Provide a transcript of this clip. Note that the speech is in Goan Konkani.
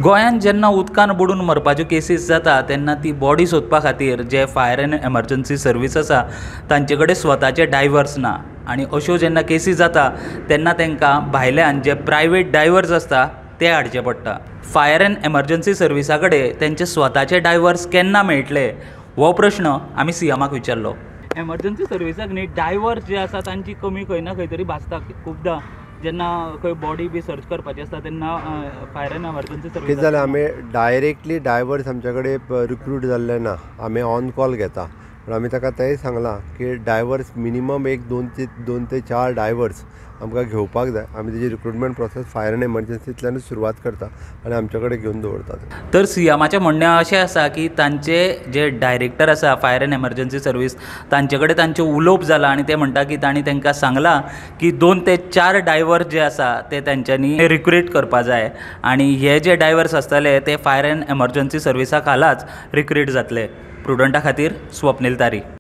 गोंयांत जेन्ना उदकांत बुडून मरपाच्यो केसीस जाता तेन्ना ती बॉडी सोदपा खातीर जे फायर एंड एमरजंसी सर्वीस आसा तांचे कडेन स्वताचे डायवर्स ना आनी अश्यो जेन्ना केसी जाता तेन्ना तेंकां भायल्यान जे प्रायवेट डायवर्स आसता ते हाडचे पडटा. फायर एंड एमरजंसी सर्विसा कडेन तेंचे स्वताचे डायवर्स केन्ना मेळटले हो प्रश्न आमी सीएमाक विचारलो. एमरजंसी सर्विसाक न्ही डायवर्स जे आसा तांची कमी खंय ना खंय तरी भासता खुबदां जेन्ना खंय बॉडी बी सर्च करपाची आसता तेन्ना फायर एंड एमरजंसी सर्वीस कितें जालें, आमी डायरेक्टली डायवर्स आमचे कडेन रिक्रूट जाल्ले ना, आमी ऑन कॉल घेता. पूण आमी ताका तेंय सांगलां की डायवर्स मिनिमम एक दोन ते चार डायवर्स आमकां घेवपाक जाय. आमी तेजी रिक्रुटमेंट प्रोसेस फायर एंड एमरजंसींतल्यानूच सुरवात करता आनी आमचे कडेन घेवन दवरतात. तर सीएमाचें म्हणणें अशें आसा की तांचे जे डायरेक्टर आसा फायर एंड एमरजंसी सर्वीस तांचे कडेन तांचें उलोवप जालां आनी ते म्हणटा की तांणी तांकां सांगलां की 2 ते 4 डायवर जे आसा ते तांच्यांनी रिक्रूट करपा जाय आनी हे जे डायवर्स आसतले ते फायर एंड एमरजंसी सर्विसा खालाच रिक्रूट जातले. प्रुडंटा खातीर स्वप्नील तारी.